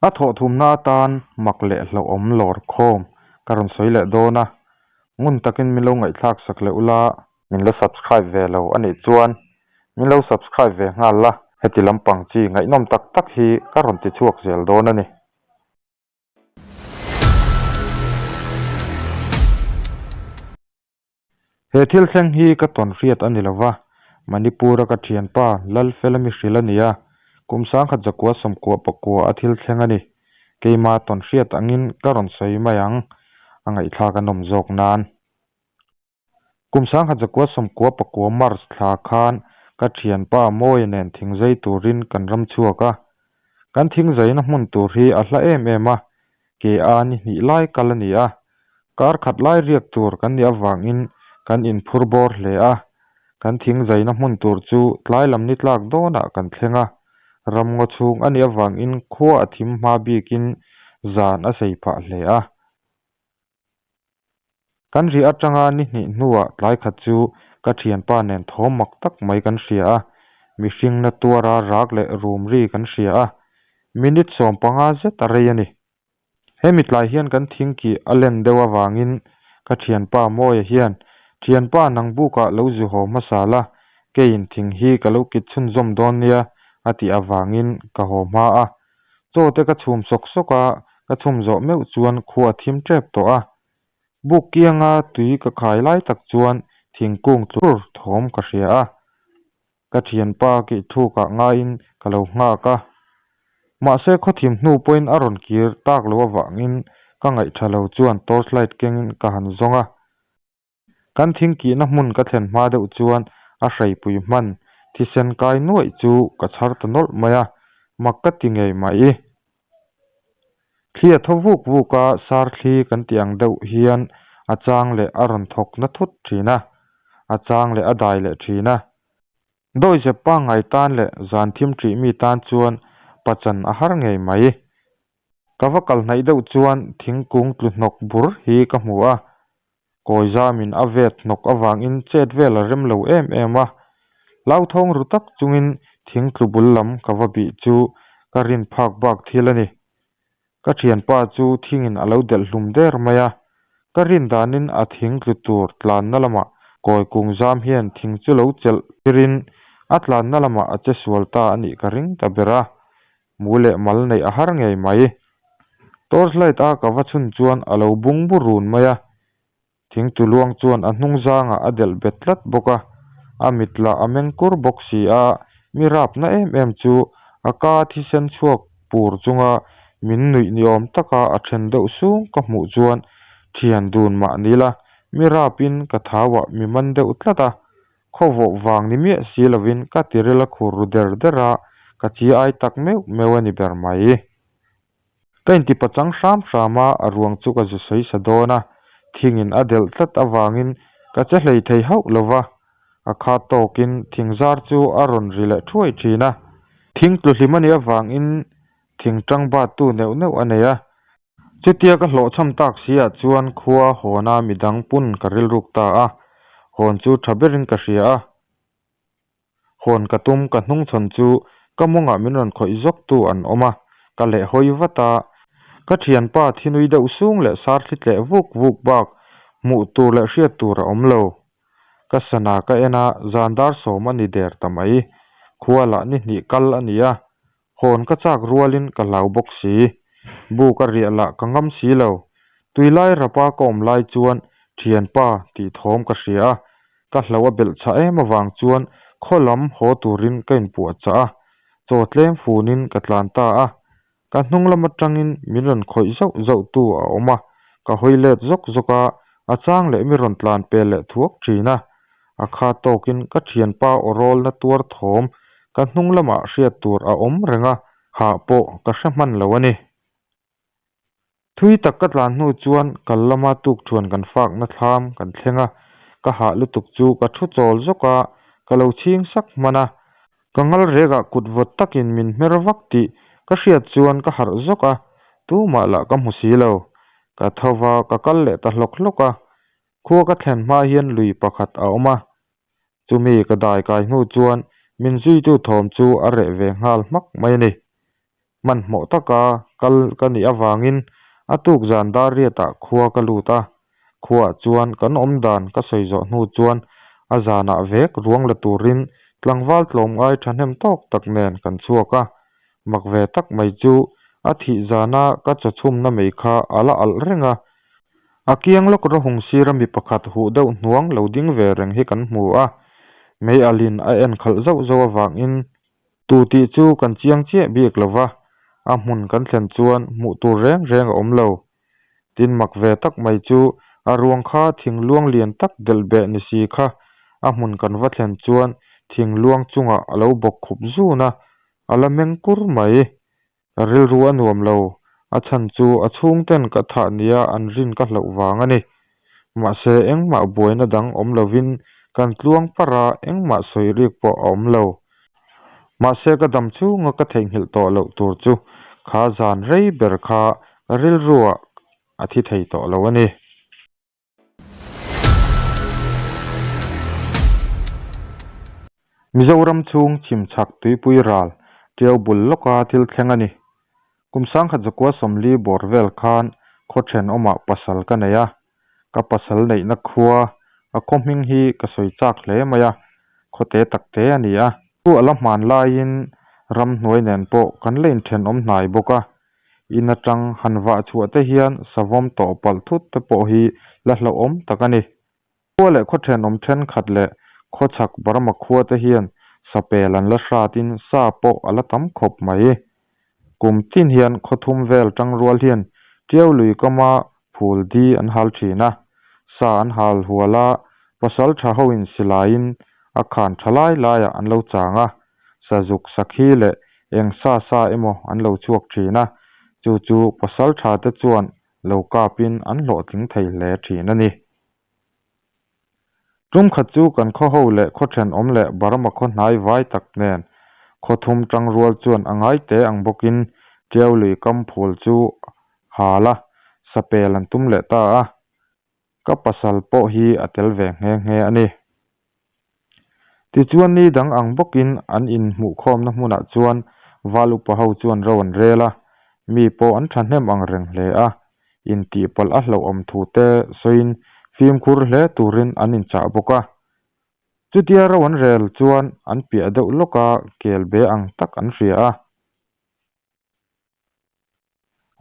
A thawhthumna atan mak leh hlauhawm lawr khawm ka rawn sawi leh dawn a, ngun takin min lo ngaihthlak sak leh ula. Min la subscribe ve lo a nih chuan min lo subscribe ve nghal la, heti lampang chi ngaihnawm tak tak hi ka rawn ti chhuak zel dawn a ni. He thil thleng hi ka tawn hriat a ni lo va, Manipur-a ka thianpa Lalfela mi hrilh a ni a, kum sangkhat zakua sawmkua pakua a thil thleng a ni. Keima tawn hriat angin ka rawn sawi mai ang, a ngaihthlak a nawm zawk nan. Kum sangkhat zakua sawmkua pakua March thla khan ka thianpa Mawia nen thingzai turin kan ram chhuak a. Kan thingzaina hmun tur hi a hla em em a, ke a ni hnih lai kal a ni a. Kar khat lai riak tur kan nih avangin kan inphur bawr hle a. Kan thingzaina hmun tur chu tlai lam ni tlak dawnah kan thleng a. Ramngaw chhung a nih avangin khua a thim hma bikin zan a sei phah hle a. Kan ri atanga ni hnih hnuah tlai khat chu ka thianpa nen thawm mak tak mai kan hria a, mihring na tuara rak leh rum ri kan hria a, minute 15 zet a rei a ni. Hemi tlai hian kan thingkih a len deuh avangin ka thianpa Mawia hian, Thianpa nang bukah lo zu haw hmasa la, keiin thing hi ka lo kit chhunzawm dawn nia a tih avangin ka haw hma a. Chaw te ka chhum sawk sawk a, ka chhum zawh meuh chuan khua a thim tep tawh a. Buk kianga tui ka khai lai tak chuan thingkung tlur thawm ka hria a. Ka thianpa kih thukah ngaiin ka lo nghak a. Mahse khaw thim hnu pawhin a rawn kir tak lo avangin ka ngaihtha lo chuan torchlight kengin ka han zawng a. Kan thingkihna hmun ka thlen hma deuh chuan a hreipui hman thisen kai nuaih chu ka chhar ta nawlh mai a, mak ka ti ngei mai. Thli a thaw vuk vuk a, sar thli kan tih ang deuh hian a chang leh a rawn thawk na thut thin a, a chang leh a dai leh thin a. Dawihzep pangngai tan leh zan thim ṭih mi tan chuan pachan a har ngei mai. Ka va kal hnaih deuh chuan thingkung tlu hnawk bur hi ka hmu a, kawi zamin a vet hnawk avangin chet vel a rem lo em em a. Hlauthawng ru tak chungin thing tlu bul lam ka va bih chu ka rin phak bak thil a ni. Ka thianpa chu thingin a lo delh hlum der mai a, ka rin danin a thing tlu tur tlanna lamah kawi kung zam hian thing chu lo chelh tirin a tlanna lamah a che sual ta a nih ka ring ta ber a. Mu leh mal neih a har ngei mai. Torchlight a ka va chhun chuan a lo bung bu run mai a. Thingtu luang chuan a hnung zangah a delh bet tlat bawk a, a mit lah a meng kur bawk si a, mi rapna em em chu a ka thisen chhuak pur chunga min nuih ni awm taka a then deuh sung ka hmuh chuan thian dun mah ni la, mi rapin ka thauah mi man deuh tlat a, Khawvawh vang ni miah si lovin ka tiril a khur ru der der a, ka chi ai tak meuh meuh a ni ber mai. Ka inti pachang hram hram a, a ruang chu ka zu sawi sa dawn a, thingin a delh tlat avangin ka che hlei thei hauh lo va, a khat tawkin thing zar chu a rawn ri leh thuai thin a. Thing tlu hlim a nih avangin thing tang bat tu neuh neuh a nei a, Chutia ka hlawhchham tak si ah chuan khua hawna midang pun ka rilruk ta a, hawn chu tha berin ka hria a. Hawn ka tum ka hnungchhawn chu ka mawngah min rawn khawih zawk tu an awm a, ka leh hawi vat a. Ka thianpa thinui deuh sung leh sar thli tleh vuk vuk bak hmuh tur leh hriat tur a awm lo. Ka sana ka en a, zan dar sawm a ni der ta mai. Khua lah ni hnih kal a ni a, Hawn ka chak rualin ka hlau bawk si. Bu ka riah lah ka ngam si lo. Tuilai rapa ka awm lai chuan thianpa tih thawm ka hria a, ka hlo a belh chah em avang chuan khaw lam haw turin ka inpuah chah a, chaw tlem funin ka tlan ta a. Ka hnung lam atangin min rawn khawih zauh zauh tu a awm a, ka hawi let zawk zawk a, a chang leh mi rawn tlan pel leh thuak thin a. A kha tawkin ka thianpa aw rawlna tuar thawm ka hnung lamah hriat tur a awm reng a, hah pawh ka hre hman lo a ni. Thui tak ka tlan hnu chuan kal lama tukthuan kan fakna thlam kan thleng a, ka hah lutuk chu ka thu chawl zawk a, ka lo chhing sak hman a. Ka ngal rekah kut vawt takin min hmer vak tih ka hriat chuan ka harh zawk a, tumah lah ka hmu si lo. Ka tho va, ka kal leh ta hlawk hlawk a, Khua ka thlen hma hian lui pakhat a awm a, chumi ka dai kai hnu chuan min zuitu thawm chu a reh ve nghal hmak mai a ni. Hmanhmawh taka kal ka nih avangin a tuk zan dar riatah khua ka lut a, khuaah chuan kan awm dan ka sawi zawh hnu chuan a zanah vek ruang la turin tlangval tlawmngai thahnem tawk tak nen kan chhuak a, mak ve tak mai chu a thih zana ka chaw chhumna mei kha a la alh reng a, a kiang lawk rawhung sira mi pakhat huh deuh hnuang lo ding ve reng hi kan hmu a, mei alhin a en khalh zauh zauh avangin Tu tih chu kan chiang chiah bik lo va, a hmun kan thlen chuan hmuh tur reng reng a awm lo. Tin mak ve tak mai chu a ruang kha thingluang lian tak delh beh ni si kha a hmun kan va thlen chuan thingluang chungah a lo bawk khup zun a, a la meng kur mai. Ka rilru a nuam lo, a chhan chu a chhungten ka thah nia an rin ka hlauh vang a ni. Mahse engmah buaina dang awm lovin kan tluang parh a, engmah sawi rik pawh a awm lo. Mahse ka dam chhunga ka theihnghilh tawh loh tur chu kha zan rei ber kha ka rilruah a thi thei tawh lo a ni. Mizoram chhung chhimchhak tuipui ral ṭiau bul lawka thil thleng a ni. Kum sangkhat zakua 40 bawr vel khan khaw ṭhenawmah pasal ka nei a, ka pasal neihna khua a khaw hming hi ka sawi chak hle mai a, khaw te tak te a ni a. Chu a la hman laiin ramhnuai nen pawh kan la inṭhenawm hnai bawk a, In atang han vah chhuah te hian savawm tawh palh thut te pawh hi la hlauhawm tak a ni. Khua leh khaw thenawm thenkhat leh khawchhak Burma khua te hian sapel an la hratin sa pawh a la tam khawp mai. Kum tin hian khaw thum vel tangrual hian Tiau lui kama phul di an hal thin a, sa an hal hual a, pasal tha hoin silaiin a khan tha lai laiah an lo chang a, sazuk sakhi leh eng sa sa emaw an lo chhuak thin a, chu chu pasal tha te chuan lo kapin an hlawhtling thei hle thin a ni. Tum khat chu kan khaw ho leh khaw thenawm leh Burma khaw hnai vai tak nen khaw thum tangrual chuan a ngai te ang bawkin Tiau lui kam phul chu hal a, sapel an tum leh ta a, ka pasal pawh hi a tel ve nghe nghe a ni. Tichuan ni dang ang bawkin an inhmuhkhawmna hmunah chuan val upa ho chuan ro an rel a, mi pawh an thahnem ang reng hle a, intihpalh a hlauhawm thu te sawiin fimkhur hle turin an inchah bawk a. Chutia ro an rel chuan an piah deuh lawka kel be ang tak an hria a.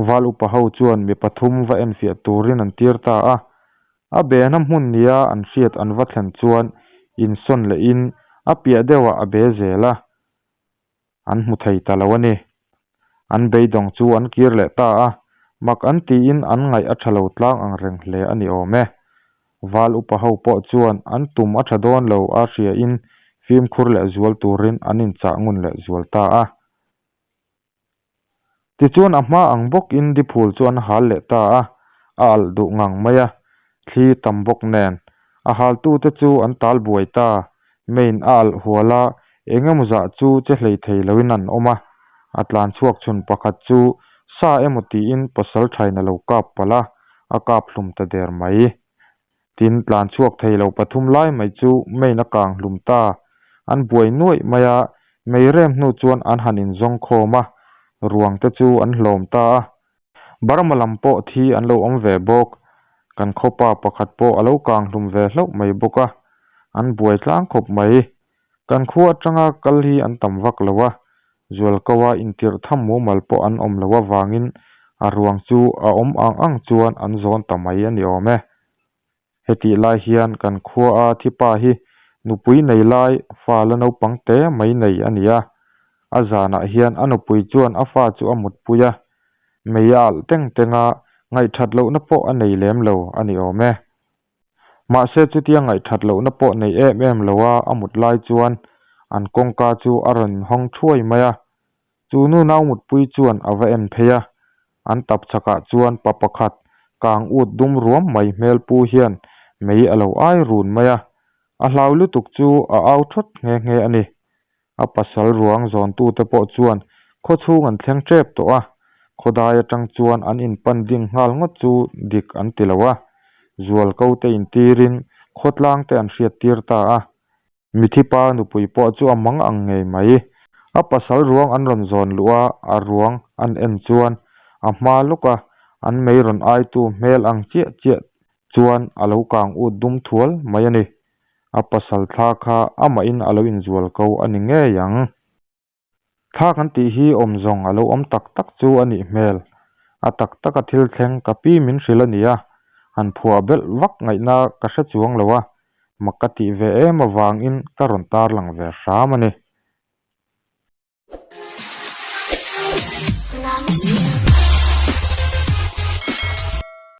Val upa ho chuan mi pathum va enfiah turin an tir ta a. A behna hmun nia an hriat an va thlen chuan insawn lehin a piah deuhah a be zel a, an hmu thei ta lo a ni. An beidawng chu an kir leh ta a, mak an tiin an ngaih a tha lo tlang ang reng hle a ni awm e. Val upa ho pawh chuan an tum a tha dawn lo a hriain fimkhur leh zual turin an inchah ngun leh zual ta a. Tichuan a hma ang bawkin diphul chu an hal leh ta a, a alh duh ngang mai a, thli tam bawk nen. A haltute chu an tal buai ta, main a alh hual a, eng emaw zah chu che hlei thei loin an awm a. A tlan chhuak chhun pakhat chu sa emaw tiin pasal thain a lo kap palh a, a kap hlum ta der mai. Tin, tlan chhuak thei lo pathum lai mai chu main a kang hlum ta. An buai nuaih mai a, mei rem hnu chuan an han inzawng khawm a, ruang te chu an hlawm ta a. Burma lam pawh thi an lo awm ve bawk. Kan khawpa pakhat pawh a lo kang hlum ve hlauh mai bawk a, an buai tlang khawp mai. Kan khua atanga kal hi an tam vak lo a, Zualkoa intirh tham mumal pawh an awm loh avangin a ruang chu a awm ang ang chuan an zawn ta mai a ni awm e. Hetih lai hian kan khuaa thipa hi nupui nei lai fa la naupang te mai nei a ni a. A zanah hian a nupui chuan a fa chu a mutpui a, mei a alh teng teng a, ngaihthat lohna pawh a nei lem lo a ni awm e. Mahse chutia ngaihthat lohna pawh nei em em lo a a mut lai chuan an kawngka chu a rawn hawng thuai mai a. Chu nu nau mutpui chuan a va en phei a, an tap chhakah chuan pa pakhat kang ut dum ruam mai hmel pu hian mei a lo ai run mai a. A hlau lutuk chu a au thawt nghe nghe a ni. A pasal ruang zawntute pawh chuan khawchhung an thleng tep tawh a, khawdai atang chuan an inpan ding nghal ngawt chu dik an ti lo a, zualko te intirin khawtlang te an hriattir ta a. Mithipa nupui pawh chu a mang ang ngei mai. A pasal ruang an rawn zawn luh a, a ruang an en chuan a hma lawka an mei rawn aitu hmel ang chiah chiah chuan a lo kang ut dum thual mai a ni. A pasal thla kha amahin a lo inzual ko a ni ngei ang. Thla kan tih hi awm zawng a lo awm tak tak chu a nih hmel. A tak taka thil thleng ka pi min hrilh a ni a, han phuah belh vak ngaihna ka hre chuang lo a, mak ka tih ve em avangin ka rawn tarlang ve hram a ni.